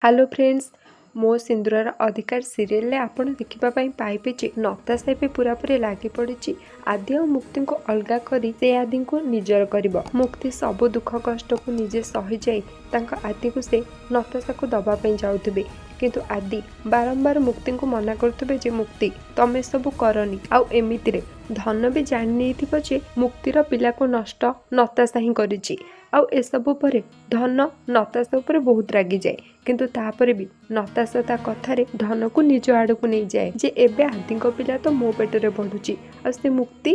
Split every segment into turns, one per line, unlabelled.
Hello friends, ମୋ ସିନ୍ଦୁରର ଅଧିକାର ସିରିଏଲରେ ଆପଣ ଦେଖିବା ପାଇଁ ପାଇବେ ଯେ ନତାଶା ଏବେ ପୁରାପୁରି ଲାଗି ପଡ଼ିଛି ଆଦି ଆଉ ମୁକ୍ତିଙ୍କୁ ଅଲଗା କରି ସେ ଆଦିଙ୍କୁ ନିଜର କରିବ। ମୁକ୍ତି ସବୁ ଦୁଃଖ କଷ୍ଟକୁ ନିଜେ ସହିଯାଇ ତାଙ୍କ ଆଦିକୁ ସେ ନତାଶାକୁ ଦେବା ପାଇଁ ଯାଉଥିବେ, କିନ୍ତୁ ଆଦି ବାରମ୍ବାର ମୁକ୍ତିଙ୍କୁ ମନା କରୁଥିବେ ଯେ ମୁକ୍ତି, ତମେ ସବୁ କରନି। ଆଉ ଏମିତିରେ ଧନ ବି ଜାଣି ନେଇଥିବ ଯେ ମୁକ୍ତିର ପିଲାକୁ ନଷ୍ଟ ନତାଶା ହିଁ କରିଛି। ଆଉ ଏସବୁ ପରେ ଧନ ନତାଶା ଉପରେ ବହୁତ ରାଗିଯାଏ, କିନ୍ତୁ ତାପରେ ବି ନତାଶା ତା କଥାରେ ଧନକୁ ନିଜ ଆଡ଼କୁ ନେଇଯାଏ ଯେ ଏବେ ଆଦିଙ୍କ ପିଲା ତ ମୋ ପେଟରେ ବଢ଼ୁଛି ଆଉ ସେ ମୁକ୍ତି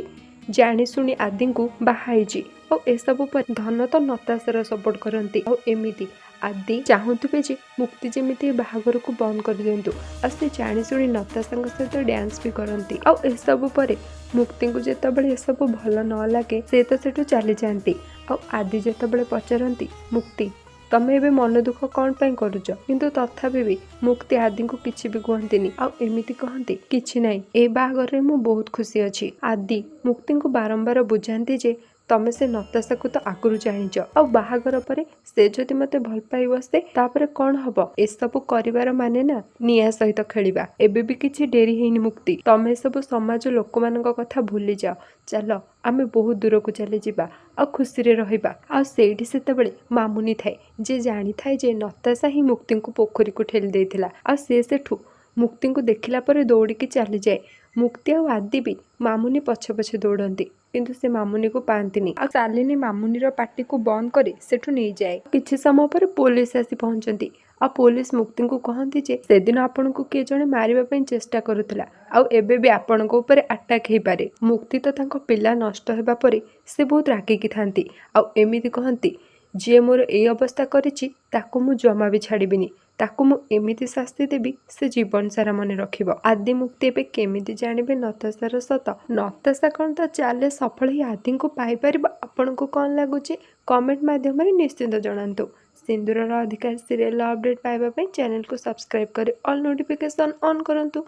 ଜାଣିଶୁଣି ଆଦିଙ୍କୁ ବାହା ହେଇଛି। ଆଉ ଏସବୁ ପରେ ଧନ ତ ନତାଶାର ସପୋର୍ଟ କରନ୍ତି। ଆଉ ଏମିତି ଆଦି ଚାହୁଁଥିବେ ଯେ ମୁକ୍ତି ଯେମିତି ବାହାଘରକୁ ବନ୍ଦ କରିଦିଅନ୍ତୁ, ଆଉ ସେ ଜାଣିଶୁଣି ନତାଶାଙ୍କ ସହିତ ଡ୍ୟାନ୍ସ ବି କରନ୍ତି। ଆଉ ଏସବୁ ପରେ ମୁକ୍ତିଙ୍କୁ ଯେତେବେଳେ ଏସବୁ ଭଲ ନ ଲାଗେ, ସେ ତ ସେଠୁ ଚାଲିଯାଆନ୍ତି। ଆଉ ଆଦି ଯେତେବେଳେ ପଚାରନ୍ତି, ମୁକ୍ତି ତମେ ଏବେ ମନ ଦୁଃଖ କ'ଣ ପାଇଁ କରୁଛ? କିନ୍ତୁ ତଥାପି ବି ମୁକ୍ତି ଆଦିଙ୍କୁ କିଛି ବି କୁହନ୍ତିନି ଆଉ ଏମିତି କହନ୍ତି, କିଛି ନାହିଁ, ଏ ବାହାଘରରେ ମୁଁ ବହୁତ ଖୁସି ଅଛି। ଆଦି ମୁକ୍ତିଙ୍କୁ ବାରମ୍ବାର ବୁଝାନ୍ତି ଯେ ତମେ ସେ ନତାଶାକୁ ତ ଆଗରୁ ଜାଣିଛ, ଆଉ ବାହାଘର ପରେ ସେ ଯଦି ମତେ ଭଲ ପାଇ ବସେ ତାପରେ କ'ଣ ହବ? ଏସବୁ କରିବାର ମାନେ ନା ନିଆଁ ସହିତ ଖେଳିବା। ଏବେ ବି କିଛି ଡେରି ହେଇନି ମୁକ୍ତି, ତମେ ସବୁ ସମାଜ ଲୋକମାନଙ୍କ କଥା ଭୁଲିଯାଅ, ଚାଲ ଆମେ ବହୁତ ଦୂରକୁ ଚାଲିଯିବା ଆଉ ଖୁସିରେ ରହିବା। ଆଉ ସେଇଠି ସେତେବେଳେ ମାମୁନି ଥାଏ, ଯିଏ ଜାଣିଥାଏ ଯେ ନତାଶା ହିଁ ମୁକ୍ତିଙ୍କୁ ପୋଖରୀକୁ ଠେଲି ଦେଇଥିଲା। ଆଉ ସେ ସେଠୁ ମୁକ୍ତିଙ୍କୁ ଦେଖିଲା ପରେ ଦୌଡ଼ିକି ଚାଲିଯାଏ। ମୁକ୍ତି ଆଉ ଆଦି ବି ମାମୁନି ପଛେ ପଛେ ଦୌଡ଼ନ୍ତି, କିନ୍ତୁ ସେ ମାମୁନିକୁ ପାଆନ୍ତିନି। ଆଉ ଶାଲିନୀ ମାମୁନିର ପାଟିକୁ ବନ୍ଦ କରି ସେଠୁ ନେଇଯାଏ। କିଛି ସମୟ ପରେ ପୋଲିସ ଆସି ପହଞ୍ଚନ୍ତି ଆଉ ପୋଲିସ ମୁକ୍ତିଙ୍କୁ କହନ୍ତି ଯେ ସେଦିନ ଆପଣଙ୍କୁ କିଏ ଜଣେ ମାରିବା ପାଇଁ ଚେଷ୍ଟା କରୁଥିଲା ଆଉ ଏବେ ବି ଆପଣଙ୍କ ଉପରେ ଆଟାକ୍ ହେଇପାରେ। ମୁକ୍ତି ତ ତାଙ୍କ ପିଲା ନଷ୍ଟ ହେବା ପରେ ସେ ବହୁତ ରାଗିକି ଥାନ୍ତି ଆଉ ଏମିତି କହନ୍ତି, ଯିଏ ମୋର ଏଇ ଅବସ୍ଥା କରିଛି ତାକୁ ମୁଁ ଜମା ବି ଛାଡ଼ିବିନି, ତାକୁ ମୁଁ ଏମିତି ଶାସ୍ତି ଦେବି ସେ ଜୀବନ ସାରା ମନେ ରଖିବ। ଆଦି ମୁକ୍ତି ଏବେ କେମିତି ଜାଣିବେ ନତାଶାର ସତ? ନତାଶା କ'ଣ ତା ଚାଲେ ସଫଳ ହେଇ ଆଦିଙ୍କୁ ପାଇପାରିବ? ଆପଣଙ୍କୁ କ'ଣ ଲାଗୁଛି କମେଣ୍ଟ ମାଧ୍ୟମରେ ନିଶ୍ଚିନ୍ତ ଜଣାନ୍ତୁ। ସିନ୍ଦୁରର ଅଧିକାର ସିରିଏଲ ଅପଡେଟ୍ ପାଇବା ପାଇଁ ଚ୍ୟାନେଲକୁ ସବସ୍କ୍ରାଇବ୍ କରି ଅଲ୍ ନୋଟିଫିକେସନ୍ ଅନ୍ କରନ୍ତୁ,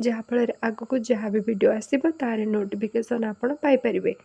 ଯାହାଫଳରେ ଆଗକୁ ଯାହା ବି ଭିଡ଼ିଓ ଆସିବ ତାର ନୋଟିଫିକେସନ୍ ଆପଣ ପାଇପାରିବେ।